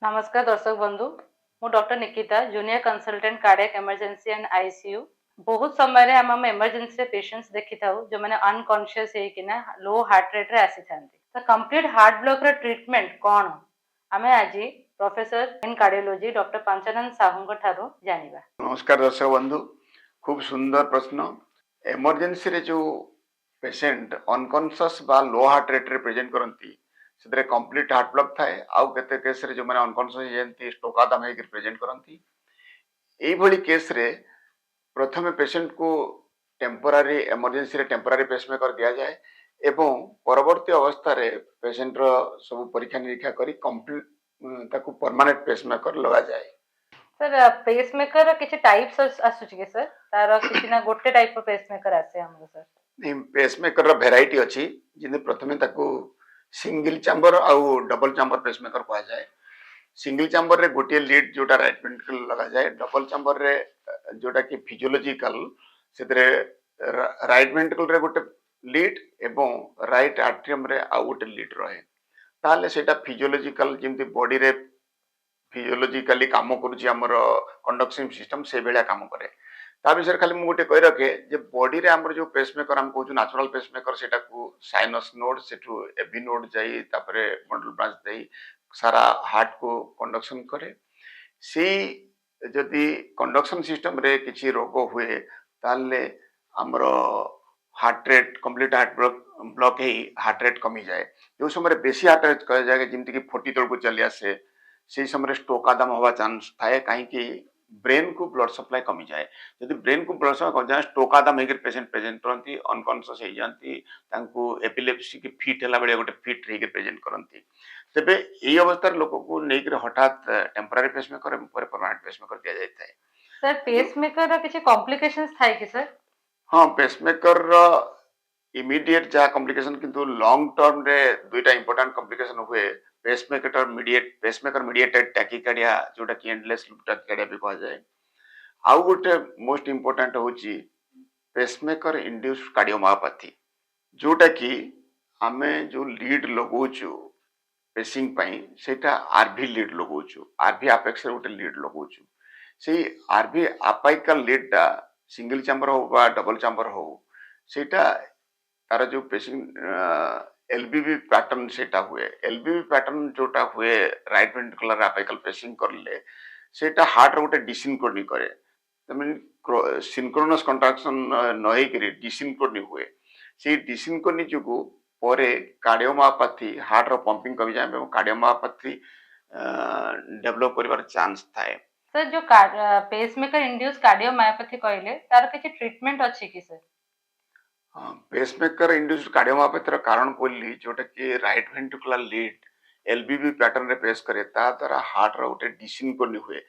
ନମସ୍କାର ଦର୍ଶକ ବନ୍ଧୁ, ମୁଁ doctor Nikita, junior consultant, cardiac emergency and ICU. ବହୁତ ସମୟରେ ଆମେ ଆମ ଏମର୍ଜେନ୍ସିରେ ପେସେଣ୍ଟସ୍ ଦେଖିଥାଉ, ଯେଉଁମାନେ ଅନକନସିୟସ୍ ହେଇକିନା ଲୋ ହାର୍ଟ ରେଟ୍ରେ ଆସିଥାନ୍ତି। ତ କମ୍ପ୍ଲିଟ୍ ହାର୍ଟ ବ୍ଲକର ଟ୍ରିଟମେଣ୍ଟ କ'ଣ, ଆମେ ଆଜି ପ୍ରଫେସର ଇନ୍ କାର୍ଡିଓଲୋଜି ଡକ୍ଟର ପାଞ୍ଚାନନ୍ଦ ସାହୁଙ୍କ ଠାରୁ ଜାଣିବା। ନମସ୍କାର ଦର୍ଶକ ବନ୍ଧୁ। ଖୁବ୍ ସୁନ୍ଦର ପ୍ରଶ୍ନ। ଏମର୍ଜେନ୍ସିରେ ଯେଉଁ ପେସେଣ୍ଟ ଅନକନସିୟସ୍ ବା ଲୋ ହାର୍ଟ ରେଟ୍ରେ ପ୍ରେଜେଣ୍ଟ କରନ୍ତି, ସେଥିରେ କମ୍ପ୍ଲିଟ୍ ହାର୍ଟ ବ୍ଲକ୍ ଥାଏ। ଆଉ କେତେ କେସ୍ରେ ଯେଉଁମାନେ ଅନକନସିୟସ୍ ହେଇଯାନ୍ତି, ଷ୍ଟୋକ୍ ଆଦାମ ହେଇକରି ପ୍ରେଜେଣ୍ଟ କରନ୍ତି। ଏଇଭଳି କେସ୍ରେ ପ୍ରଥମେ ପେସେଣ୍ଟକୁ ଟେମ୍ପୋରାରୀ, ଏମର୍ଜେନ୍ସିରେ ଟେମ୍ପୋରାରୀ ପେସମେକର ଦିଆଯାଏ ଏବଂ ପରବର୍ତ୍ତୀ ଅବସ୍ଥାରେ ପେସେଣ୍ଟର ସବୁ ପରୀକ୍ଷା ନିରୀକ୍ଷା କରି କମ୍ପ୍ଲିଟ୍ ତାକୁ ପରମାନେଣ୍ଟ ପେସମେକର ଲଗାଯାଏ। ସାର୍, ପେସମେକର କିଛି ଟାଇପ୍ସ ଆସୁଛି କି ସାର୍ ତାର କିଛି, ନା ଗୋଟେ ଟାଇପ୍ ଅଫ ପେସମେକର ଆସେ ଆମର ସାର୍? ପେସମେକରର ଭେରାଇଟି ଅଛି। ଯେମିତି ପ୍ରଥମେ ତାକୁ ସିଙ୍ଗଲ ଚାମ୍ବର ଆଉ ଡବଲ ଚାମ୍ବର ପେସମେକର କୁହାଯାଏ। ସିଙ୍ଗଲ ଚାମ୍ବରରେ ଗୋଟିଏ ଲିଡ୍, ଯୋଉଟା ରାଇଟ୍ ଭେଣ୍ଟ୍ରିକଲ ଲଗାଯାଏ। ଡବଲ ଚାମ୍ବରରେ, ଯୋଉଟା କି ଫିଜିଓଲୋଜିକାଲ, ସେଥିରେ ରାଇଟ୍ ଭେଣ୍ଟ୍ରିକଲରେ ଗୋଟେ ଲିଡ୍ ଏବଂ ରାଇଟ୍ ଆଟ୍ରିୟମରେ ଆଉ ଗୋଟେ ଲିଡ୍ ରହେ। ତାହେଲେ ସେଇଟା ଫିଜିଓଲୋଜିକାଲ, ଯେମିତି ବଡିରେ ଫିଜିଓଲୋଜିକାଲି କାମ କରୁଛି ଆମର କଣ୍ଡକ୍ସନ ସିଷ୍ଟମ, ସେଇଭଳିଆ କାମ କରେ। ତା ବିଷୟରେ ଖାଲି ମୁଁ ଗୋଟେ କହି ରଖେ ଯେ ବଡିରେ ଆମର ଯୋଉ ପେସମେକର ଆମେ କହୁଛୁ, ନ୍ୟାଚୁରାଲ ପେସମେକର, ସେଟାକୁ ସାଇନସ୍ ନୋଡ୍, ସେଠୁ ଏଭି ନୋଡ୍ ଯାଇ, ତାପରେ ବଣ୍ଡଲ ବ୍ରାଞ୍ଚ ଦେଇ ସାରା ହାର୍ଟକୁ କଣ୍ଡକ୍ସନ କରେ। ସେଇ ଯଦି କଣ୍ଡକ୍ସନ ସିଷ୍ଟମରେ କିଛି ରୋଗ ହୁଏ, ତାହେଲେ ଆମର heart rate, complete heart block ହେଇ ହାର୍ଟ ରେଟ୍ କମିଯାଏ। ଯେଉଁ ସମୟରେ ବେଶୀ ହାର୍ଟ ରେଟ୍ କରାଯାଏ, ଯେମିତିକି 40 ତଳକୁ ଚାଲି ଆସେ, ସେଇ ସମୟରେ ଷ୍ଟ୍ରୋକ୍ ଆଦାମ ହେବା ଚାନ୍ସ ଥାଏ। କାହିଁକି? ବ୍ରେନ୍କୁ ବ୍ଲଡ୍ ସପ୍ଲାଏ କମିଯାଏ। ଯଦି ବ୍ରେନ୍କୁ ବ୍ଲଡ୍ ସପ୍ଲାଏ କମିଯାଏ, ଷ୍ଟ୍ରୋକ୍ ଆଦାମ ହେଇକରି ପେସେଣ୍ଟ ପ୍ରେଜେଣ୍ଟ କରନ୍ତି, ଅନକନସିୟସ୍ ହେଇଯାନ୍ତି, ତାଙ୍କୁ ଏପିଲେପ୍ସି କି ଫିଟ୍ ହେଲା ଭଳିଆ ଗୋଟେ ଫିଟ୍ ହେଇକି ପ୍ରେଜେଣ୍ଟ କରନ୍ତି। ତେବେ ଏଇ ଅବସ୍ଥାରେ ଲୋକକୁ ନେଇକରି ହଠାତ୍ ଟେମ୍ପୋରାରୀ ପେସମେକର ଏବଂ ପରେ ପରମାନେଣ୍ଟ ପେସମେକର ଦିଆଯାଇଥାଏ। ସାର୍, ପେସମେକର କିଛି କମ୍ପ୍ଲିକେସନ୍ସ ଥାଏ କି ସାର୍? ହଁ, ପେସମେକରର ଇମିଡିଏଟ୍ ଯାହା କମ୍ପ୍ଲିକେସନ, କିନ୍ତୁ ଲଙ୍ଗ ଟର୍ମରେ ଦୁଇଟା ଇମ୍ପୋର୍ଟାଣ୍ଟ କମ୍ପ୍ଲିକେସନ ହୁଏ। ପେସମେକର ମିଡିଏଟେଡ୍ ଟାକିକାର୍ଡିଆ, ଯୋଉଟା କି ଏଣ୍ଡଲେସ୍ ଲୁପ୍ ଟାକିକାର୍ଡିଆ ବି କୁହାଯାଏ। ଆଉ ଗୋଟେ ମୋଷ୍ଟ ଇମ୍ପୋର୍ଟାଣ୍ଟ ହଉଛି ପେସମେକର ଇଣ୍ଡ୍ୟୁସ୍ଡ କାର୍ଡିଓମାୟୋପାଥି, ଯୋଉଟା କି ଆମେ ଯୋଉ ଲିଡ୍ ଲଗଉଛୁ ପେସିଂ ପାଇଁ, ସେଇଟା ଆରଭି ଲିଡ୍ ଲଗଉଛୁ। ଆରଭି ଆପେକ୍ସରେ ଗୋଟେ ଲିଡ୍ ଲଗଉଛୁ। ସେଇ ଆରଭି ଆପାଇକାଲ ଲିଡ୍ଟା ସିଙ୍ଗଲ ଚାମ୍ବର ହଉ ବା ଡବଲ ଚାମ୍ବର ହଉ, ସେଇଟା ତାର ଯୋଉ ପେସିଂ ଏଲବିବି ପ୍ୟାଟର୍ନ ସେଇଟା ହୁଏ। ଏଲବିବି ପ୍ୟାଟର୍ନ ଯୋଉଟା ହୁଏ, ରାଇଟ୍ ଭେଣ୍ଟ୍ରିକୁଲାର ଆପାଇକାଲ ପେସିଂ କଲେ, ସେଇଟା ହାର୍ଟର ଗୋଟେ ଡିସିନକ୍ରୋନି କରେ। ମାନେ ସିନକ୍ରୋନସ୍ କଣ୍ଟ୍ରାକ୍ସନ ନ ହେଇକିରି ଡିସିନକ୍ରୋନି ହୁଏ। ସେଇ ଡିସିନକ୍ରୋନି ଯୋଗୁଁ ପରେ କାର୍ଡିଓମାୟୋପାଥି, ହାର୍ଟର ପମ୍ପିଂ କମିଯାଏ ଏବଂ କାର୍ଡିଓମାୟୋପାଥି ଡେଭଲପ କରିବାର ଚାନ୍ସ ଥାଏ। ସାର୍, ଯୋଉ ପେସମେକର ଇଣ୍ଡ୍ୟୁସ୍ କାର୍ଡିଓମାୟୋପାଥି କହିଲେ, ତାର କିଛି ଟ୍ରିଟମେଣ୍ଟ ଅଛି କି ସାର୍? ପେସମେକର ଇଣ୍ଡ୍ୟୁସ୍ଡ କାର୍ଡିଓମାୟୋପାଥିର କାରଣ କହିଲି, ଯୋଉଟା କି ରାଇଟ୍ ଭେଣ୍ଟ୍ରିକୁଲାର ଲିଡ୍ ଏଲବିବି ପ୍ୟାଟର୍ନରେ ପେସ୍ କରେ, ତା ଦ୍ୱାରା ହାର୍ଟର ଗୋଟେ ଡିସିନକ୍ରୋନି ହୁଏ।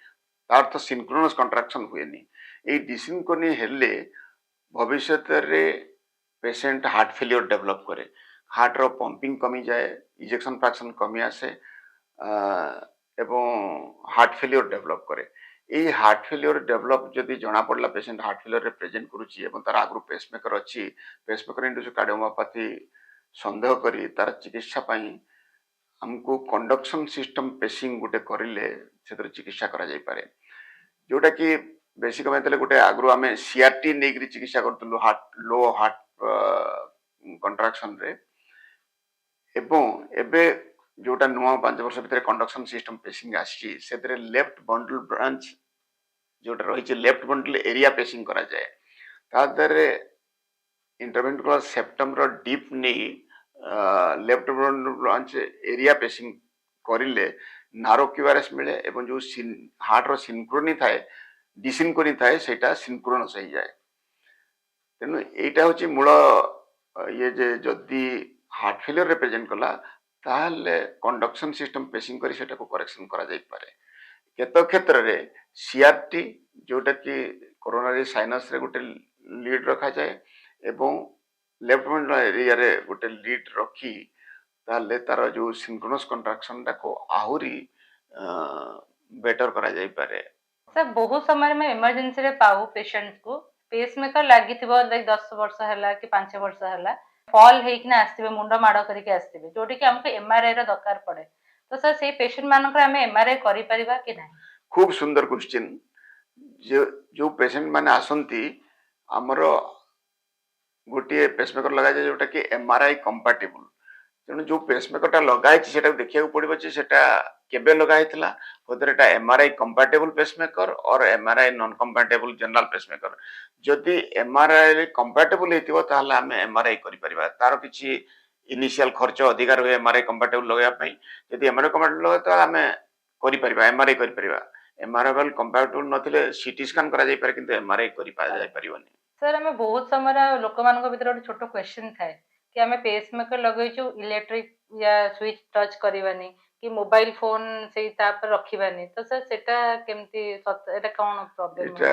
ତା ଅର୍ଥ ସିନକ୍ରୋନସ୍ କଣ୍ଟ୍ରାକ୍ସନ ହୁଏନି। ଏଇ ଡିସିନକ୍ରୋନି ହେଲେ ଭବିଷ୍ୟତରେ ପେସେଣ୍ଟ ହାର୍ଟ ଫେଲିଓର ଡେଭଲପ କରେ। ହାର୍ଟର ପମ୍ପିଂ କମିଯାଏ, ଇଜେକ୍ସନ ଫ୍ରାକ୍ସନ କମି ଆସେ ଏବଂ ହାର୍ଟ ଫେଲିଓର ଡେଭଲପ କରେ। ଏଇ ହାର୍ଟ ଫେଲିଓର ଡେଭଲପ ଯଦି ଜଣା ପଡ଼ିଲା, ପେସେଣ୍ଟ ହାର୍ଟ ଫେଲିଓରରେ ପ୍ରେଜେଣ୍ଟ କରୁଛି ଏବଂ ତାର ଆଗରୁ ପେସମେକର ଅଛି, ପେସମେକର ଇଣ୍ଡ୍ୟୁସ୍ କାର୍ଡିଓମାୟୋପାଥି ସନ୍ଦେହ କରି ତାର ଚିକିତ୍ସା ପାଇଁ ଆମକୁ କଣ୍ଡକ୍ସନ ସିଷ୍ଟମ ପେସିଂ ଗୋଟେ କରିଲେ ସେଥିରେ ଚିକିତ୍ସା କରାଯାଇପାରେ। ଯୋଉଟା କି ବେଶୀ କମେଇଥିଲେ ଗୋଟେ ଆଗରୁ ଆମେ ସିଆରଟି ନେଇକରି ଚିକିତ୍ସା କରୁଥିଲୁ ହାର୍ଟ ଲୋ ହାର୍ଟ କଣ୍ଟ୍ରାକ୍ସନରେ ଏବଂ ଏବେ ଯୋଉଟା ନୂଆ 5 ବର୍ଷ ଭିତରେ କଣ୍ଡକ୍ସନ ସିଷ୍ଟମ ପେସିଂ ଆସିଛି, ସେଥିରେ ଲେଫ୍ଟ ବଣ୍ଡଲ ବ୍ରାଞ୍ଚ ଯୋଉଟା ରହିଛି, ଲେଫ୍ଟ ବଣ୍ଡଲ ଏରିଆ ପେସିଂ କରାଯାଏ। ତା ଦେହରେ ଇଣ୍ଟରଭେଣ୍ଟ୍ରିକୁଲାର ସେପ୍ଟମର ଡିପ୍ ନେଇ left bundle branch area passing କରିଲେ ନାରୋ କ୍ୟୁଆରଏସ୍ ମିଳେ ଏବଂ ଯୋଉ ହାର୍ଟର ସିନକ୍ରୋନି ଥାଏ, ଡିସିନକ୍ରୋନି ଥାଏ, ସେଇଟା ସିନକ୍ରୋନସ୍ ହେଇଯାଏ। ତେଣୁ ଏଇଟା ହଉଛି ମୂଳ ଇଏ ଯେ ଯଦି ହାର୍ଟ ଫେଲିଓରରେ ପ୍ରେଜେଣ୍ଟ କଲା, ତାହେଲେ କଣ୍ଡକ୍ସନ ସିଷ୍ଟମ ପେସିଂ କରି ସେଟାକୁ କରେକ୍ସନ କରାଯାଇପାରେ। କେତେକ କ୍ଷେତ୍ରରେ ସିଆରଟି, ଯୋଉଟା କି କରୋନାରୀ ସାଇନସରେ ଗୋଟେ ଲିଡ୍ ରଖାଯାଏ ଏବଂ ଲେଫ୍ଟ ବଣ୍ଡଲ ଏରିଆରେ ଗୋଟେ ଲିଡ୍ ରଖି, ତାହେଲେ ତାର ଯୋଉ ସିନକ୍ରୋନସ୍ କଣ୍ଟ୍ରାକ୍ସନଟାକୁ ଆହୁରି ବେଟର କରାଯାଇପାରେ। ସାର୍, ବହୁତ ସମୟରେ ଆମେ ଏମର୍ଜେନ୍ସିରେ ପାଉ ପେସେଣ୍ଟକୁ ପେସମେକର ଲାଗିଥିବ, ଲାଇକ୍ 10 ବର୍ଷ ହେଲା କି 5 ବର୍ଷ ହେଲା, ଫଲ୍ ହେଇକିନା ଆସିଥିବେ, ମୁଣ୍ଡ ମାଡ଼ କରିକି ଆସିଥିବେ, ଯୋଉଠିକି ଆମକୁ ଏମଆରଆଇ ର ଦରକାର ପଡେ। ତ ସାର୍, ସେଇ ପେସେଣ୍ଟ ମାନଙ୍କର ଆମେ ଏମଆରଆଇ କରିପାରିବା କି ନାହିଁ? ଖୁବ୍ ସୁନ୍ଦର କ୍ୱେଶ୍ଚିନ୍। ଯୋଉ ପେସେଣ୍ଟ ମାନେ ଆସନ୍ତି, ଆମର ଗୋଟିଏ ପେସମେକର ଲଗାଯାଏ ଯୋଉଟା କି ଏମଆରଆଇ କମ୍ପାଟେବୁଲ। ତେଣୁ ଯୋଉ ପେସମେକରଟା ଲଗା ହେଇଛି, ସେଟାକୁ ଦେଖିବାକୁ ପଡିବ ଯେ ସେଟା କେବେ ଲଗା ହେଇଥିଲା, whether ଏଟା MRI compatible pacemaker or MRI non compatible general pacemaker। ଯଦି ଏମଆରଆଇ କମ୍ପାଟେବୁଲ ହେଇଥିବ, ତାହେଲେ ଆମେ ଏମଆରଆଇ କରିପାରିବା। ତାର କିଛି ଇନିସିଆଲ ଖର୍ଚ୍ଚ ଅଧିକା ରୁହେ ଏମଆରଆଇ କମ୍ପାଟେବୁଲ ଲଗାଇବା ପାଇଁ। ଯଦି ଏମଆରଆଇ କମ୍ପାଟେବୁଲ ଲଗାଇବା, ତାହେଲେ ଆମେ କରିପାରିବା, ଏମଆରଆଇ କରିପାରିବା। ଏମଆରଆଇ କମ୍ପାଟେବୁଲ ନଥିଲେ ସିଟି ସ୍କାନ କରାଯାଇପାରେ, କିନ୍ତୁ ଏମଆରଆଇ କରିପାରିବନି। ସାର୍, ଆମେ ବହୁତ ସମୟରେ ଲୋକମାନଙ୍କ ଭିତରେ ଗୋଟେ ଛୋଟ କ୍ୱେଶ୍ଚନ ଥାଏ କି ଆମେ ପେସ୍ ମେକର ଲଗେଇଛୁ, ଇଲେକ୍ଟ୍ରିକ ୟା ସୁଇଚ୍ ଟଚ୍ କରିବାନି କି ମୋବାଇଲ ଫୋନ ସେଇ ତାପରେ ରଖିବାନି। ତ ସାର୍, ସେଟା କେମିତି ଏଟା କଣ ପ୍ରୋବ୍ଲେମ? ଏଇଟା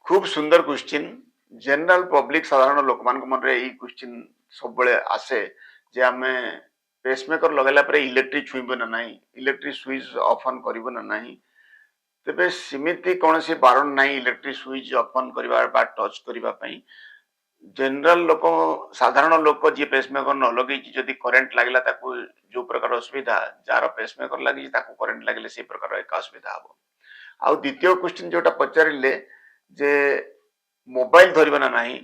ଖୁବ୍ ସୁନ୍ଦର କ୍ୱେଶ୍ଚିନ୍। ଜେନେରାଲ ପବ୍ଲିକ, ସାଧାରଣ ଲୋକମାନଙ୍କ ମନରେ ଏଇ କ୍ୱେଶ୍ଚିନ୍ ସବୁବେଳେ ଆସେ ଯେ ଆମେ ପେସମେକର ଲଗାଇଲା ପରେ ଇଲେକ୍ଟ୍ରିକ ଛୁଇଁବ ନା ନାହିଁ, ଇଲେକ୍ଟ୍ରିକ ସୁଇଚ୍ ଅଫ୍ ଅନ୍ କରିବ ନା ନାହିଁ। ତେବେ ସେମିତି କୌଣସି ବାରଣ ନାହିଁ ଇଲେକ୍ଟ୍ରିକ ସୁଇଚ୍ ଅଫ୍ ଅନ୍ କରିବା ବା ଟଚ୍ କରିବା ପାଇଁ। ଜେନେରାଲ ଲୋକ, ସାଧାରଣ ଲୋକ ଯିଏ ପେସମେକର ନ ଲଗେଇଛି, ଯଦି କରେଣ୍ଟ ଲାଗିଲା ତାକୁ ଯୋଉ ପ୍ରକାର ଅସୁବିଧା, ଯାହାର ପେସମେକର ଲାଗିଛି ତାକୁ କରେଣ୍ଟ ଲାଗିଲେ ସେଇ ପ୍ରକାର ଏକା ଅସୁବିଧା ହବ। ଆଉ ଦ୍ୱିତୀୟ କ୍ୱେଶ୍ଚିନ୍ ଯୋଉଟା ପଚାରିଲେ ଯେ ମୋବାଇଲ ଧରିବ ନା ନାହିଁ,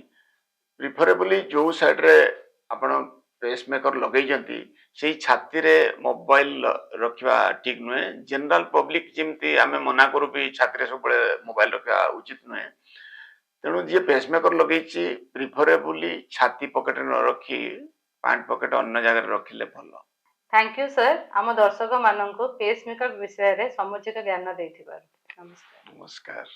ପ୍ରିଫରେବଲି ଯୋଉ ସାଇଡରେ ଆପଣ ପେସମେକର ଲଗେଇଛନ୍ତି, ସେଇ ଛାତିରେ ମୋବାଇଲ ରଖିବା ଠିକ ନୁହେଁ। ଜେନେରାଲ ପବ୍ଲିକ ଯେମିତି ଆମେ ମନା କରୁ ବି, ଛାତିରେ ସବୁବେଳେ ମୋବାଇଲ ରଖିବା ଉଚିତ ନୁହେଁ। ତେଣୁ ଯିଏ ପେସମେକର ଲଗେଇଛି, ପ୍ରିଫରେବଲି ଛାତି ପକେଟରେ ନ ରଖି ପ୍ୟାଣ୍ଟ ପକେଟ ଅନ୍ୟ ଜାଗାରେ ରଖିଲେ ଭଲ। Thank you sir, ଆମ ଦର୍ଶକ ମାନଙ୍କୁ ପେସ୍ ମେକର ବିଷୟରେ ସମୁଚିତ ଜ୍ଞାନ ଦେଇଥିବାରୁ। ନମସ୍କାର। ନମସ୍କାର।